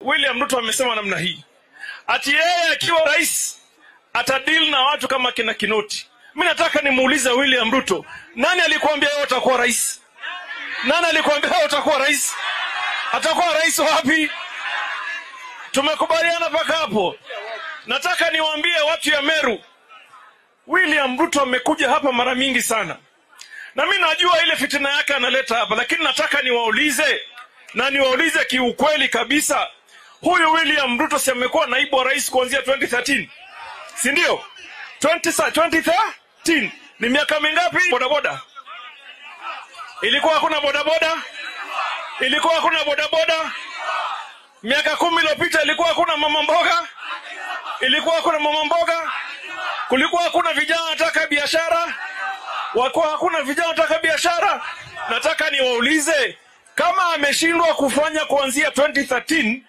William Ruto amesema namna hii, ati yeye akiwa rais atadeal na watu kama kina Kinoti. Mimi nataka nimuulize William Ruto, nani alikuambia wewe utakuwa rais? Nani alikuambia wewe utakuwa rais? Atakuwa rais wapi? Tumekubaliana mpaka hapo. Nataka niwaambie watu ya Meru, William Ruto amekuja hapa mara mingi sana, na mimi najua ile fitina yake analeta hapa, lakini nataka niwaulize, na niwaulize kiukweli kabisa, huyu William Ruto si amekuwa naibu wa rais kuanzia 2013, si ndio? 2013 ni miaka mingapi? Bodaboda ilikuwa hakuna bodaboda, ilikuwa hakuna bodaboda. Miaka 10 iliyopita ilikuwa hakuna mama mboga, ilikuwa hakuna mama mboga. Kulikuwa hakuna vijana wanataka biashara, walikuwa hakuna vijana wanataka biashara. Nataka niwaulize, kama ameshindwa kufanya kuanzia 2013,